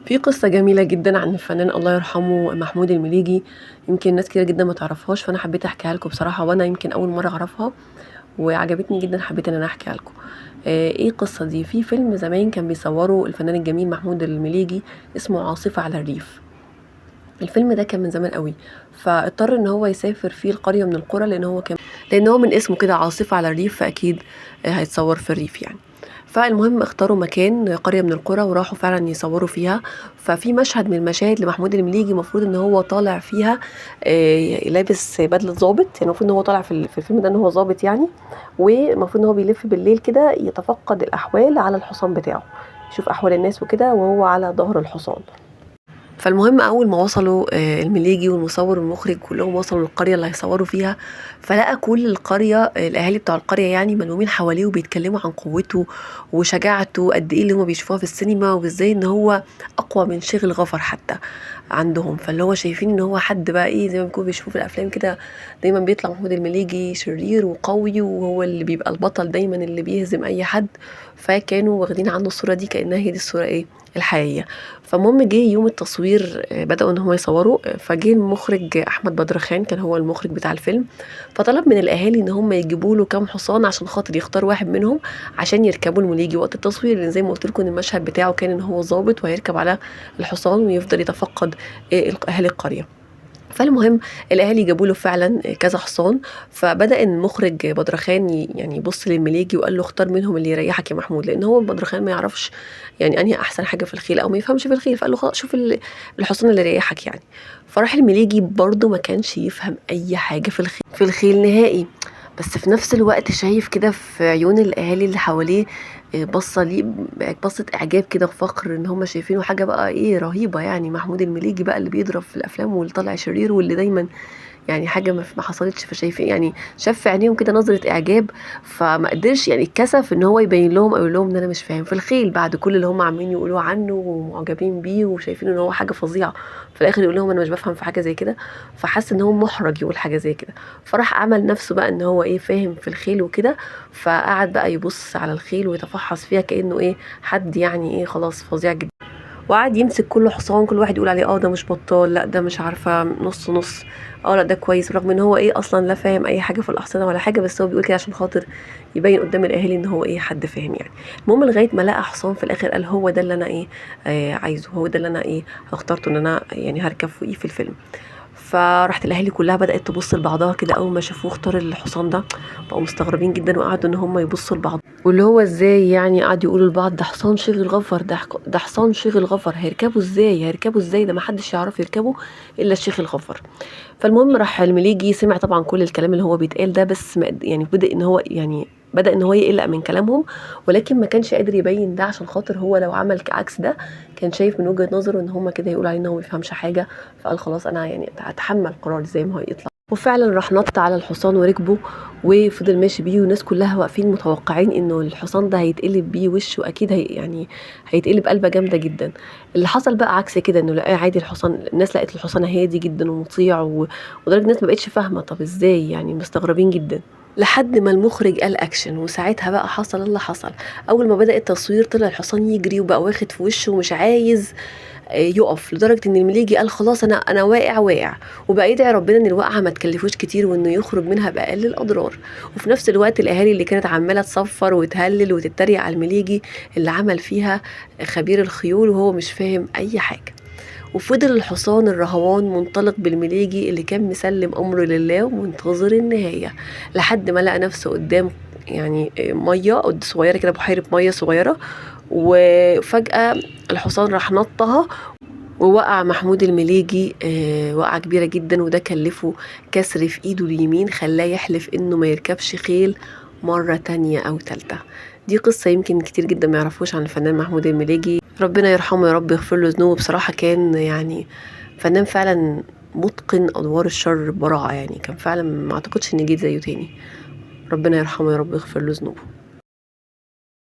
في قصة جميلة جدًا عن الفنان الله يرحمه محمود المليجي، يمكن ناس كتيرة جدًا ما تعرفهاش، فأنا حبيت أحكيها لكم بصراحة، وأنا يمكن أول مرة أعرفها وعجبتني جدًا، حبيت إن أنا أحكيها لكم. إيه القصة دي؟ في فيلم زمان كان بيصوره الفنان الجميل محمود المليجي اسمه عاصفة على الريف. الفيلم ده كان من زمان أوي، فاضطر إن هو يسافر فيه لقرية من القرى، لأن هو من اسمه كده عاصفة على الريف، فأكيد هيتصور في الريف يعني. فالمهم اختاروا مكان قرية من القرى وراحوا فعلا يصوروا فيها. ففي مشهد من المشاهد لمحمود المليجي المفروض ان هو طالع فيها لابس بدلة ظابط، يعني المفروض ان هو طالع في الفيلم ده ان هو ظابط يعني، والمفروض ان هو بيلف بالليل كده يتفقد الأحوال على الحصان بتاعه، يشوف أحوال الناس وكده وهو على ظهر الحصان. فالمهم أول ما وصلوا المليجي والمصور والمخرج كلهم وصلوا للقرية اللي هيصوروا فيها، فلقى كل القرية، الأهالي بتوع القرية يعني ملمومين حواليه وبيتكلموا عن قوته وشجاعته قد إيه اللي هما بيشوفوها في السينما، وإزاي إن هو أقوى من شيخ الغفر حتى عندهم. فاللي هو شايفين إن هو حد بقى إيه، زي ما بيكونوا بيشوفوه في الأفلام كده دايما بيطلع محمود المليجي شرير وقوي وهو اللي بيبقى البطل دايما اللي بيهزم أي حد، فكانوا واخدين عنه الصورة دي كأنها هي دي الصورة إيه الحقيقية. فالمهم جه يوم التصوير، بدأوا إن هم يصوروا، فجه المخرج أحمد بدرخان كان هو المخرج بتاع الفيلم، فطلب من الأهالي إن هم يجيبوا له كام حصان عشان خاطر يختار واحد منهم عشان يركبوا المليجي وقت التصوير، لأن زي ما قلت لكم إن المشهد بتاعه كان إن هو ظابط وهيركب على الحصان ويفضل يتفقد أهالي القرية. فالمهم الأهالي جابوا له فعلا كذا حصان، فبدأ المخرج بدرخان يبص للمليجي وقال له اختار منهم اللي يريحك يا محمود، لأن هو بدرخان ما يعرفش أنهي أحسن حاجة في الخيل أو ما يفهمش في الخيل، فقال له خلاص شوف الحصان اللي يريحك يعني. فراح المليجي برضه ما كانش يفهم أي حاجة في الخيل نهائي، بس في نفس الوقت شايف كده في عيون الأهالي اللي حواليه بصة ليه، بصة إعجاب كده وفخر إن هم شايفينه حاجة بقى إيه رهيبة يعني، محمود المليجي بقى اللي بيضرب في الأفلام واللي طالع شرير واللي دايما حاجة ما حصلتش، فشايفين شاف في عينيهم كده نظرة إعجاب، فما قدرش اتكسف إن هو يبين لهم أو يقول لهم إن أنا مش فاهم في الخيل بعد كل اللي هم عمالين يقولوه عنه ومعجبين بيه وشايفين إن هو حاجة فظيعة، في الآخر يقول لهم أنا مش بفهم في حاجة زي كده، فحس إن هو محرج يقول حاجة زي كده، فراح عمل نفسه بقى إن هو إيه فاهم في الخيل وكده، فقعد بقى يبص على الخيل ويتفحص فيها كأنه إيه حد يعني إيه خلاص فظيع جدا، وقعد يمسك كل حصان كل واحد يقول عليه ده مش بطال، لا ده مش عارفه نص نص، لا ده كويس، رغم ان هو ايه اصلا لا فاهم اي حاجه في الاحصنه ولا حاجه، بس هو بيقول كده عشان خاطر يبين قدام الاهالي ان هو ايه حد فاهم يعني. المهم لغايه ما لقى حصان في الاخر قال هو ده اللي انا ايه عايزه، هو ده اللي انا ايه اخترته ان انا هركب فوقيه في الفيلم. فراحت الاهالي كلها بدات تبص لبعضها كده اول ما شافوه اختار الحصان ده، بقوا مستغربين جدا وقعدوا ان هم يبصوا لبعض واللي هو ازاي يعني، قعدوا يقولوا لبعض ده حصان شيخ الغفر، ده حصان شيخ الغفر، هيركبوا ازاي، هيركبوا ازاي، ده ما حدش يعرف يركبه الا الشيخ الغفر. فالمهم راح المليجي سمع طبعا كل الكلام اللي هو بيتقال ده، بس ما قد-، يعني بدأ ان هو يعني بدأ ان هو يقلق من كلامهم، ولكن ما كانش قادر يبين ده عشان خاطر هو لو عمل عكس ده كان شايف من وجهة نظره ان هما كده هيقولوا عليه ان هو ما بيفهمش حاجة، فقال خلاص انا هتحمل قراري زي ما هو يطلع. وفعلا راح نط على الحصان وركبه وفضل ماشي بيه، والناس كلها واقفين متوقعين انه الحصان ده هيتقلب بيه وشه، واكيد هيتقلب قلبه جامده جدا. اللي حصل بقى عكس كده، انه لقاه عادي الحصان، الناس لقت الحصان هادي جدا ومطيع ولدرجه الناس ما بقتش فاهمه طب ازاي يعني، مستغربين جدا، لحد ما المخرج قال اكشن، وساعتها بقى حصل اللي حصل. اول ما بدا التصوير طلع الحصان يجري وبقى واخد في وشه ومش عايز يقف، لدرجه ان المليجي قال خلاص انا واقع واقع، وبقى يدعي ربنا ان الوقعه ما تكلفوش كتير وانه يخرج منها باقل الاضرار. وفي نفس الوقت الاهالي اللي كانت عماله تصفر وتهلل وتتريق على المليجي اللي عمل فيها خبير الخيول وهو مش فاهم اي حاجه. وفضل الحصان الرهوان منطلق بالمليجي اللي كان مسلم امره لله ومنتظر النهايه، لحد ما لقى نفسه قدام ميه قد صغيره كده، بحيره ميه صغيره، وفجاه الحصان راح نطها ووقع محمود المليجي، وقعه كبيره جدا، وده كلفه كسر في ايده اليمين خلاه يحلف انه ما يركبش خيل مره تانية او تالتة. دي قصه يمكن كتير جدا ما يعرفوش عن الفنان محمود المليجي، ربنا يرحمه يا رب يغفر له ذنوبه. بصراحه كان فنان فعلا متقن ادوار الشر ببراعه، كان فعلا ما اعتقدش ان جه زيه تاني. ربنا يرحمه يا رب يغفر له ذنوبه.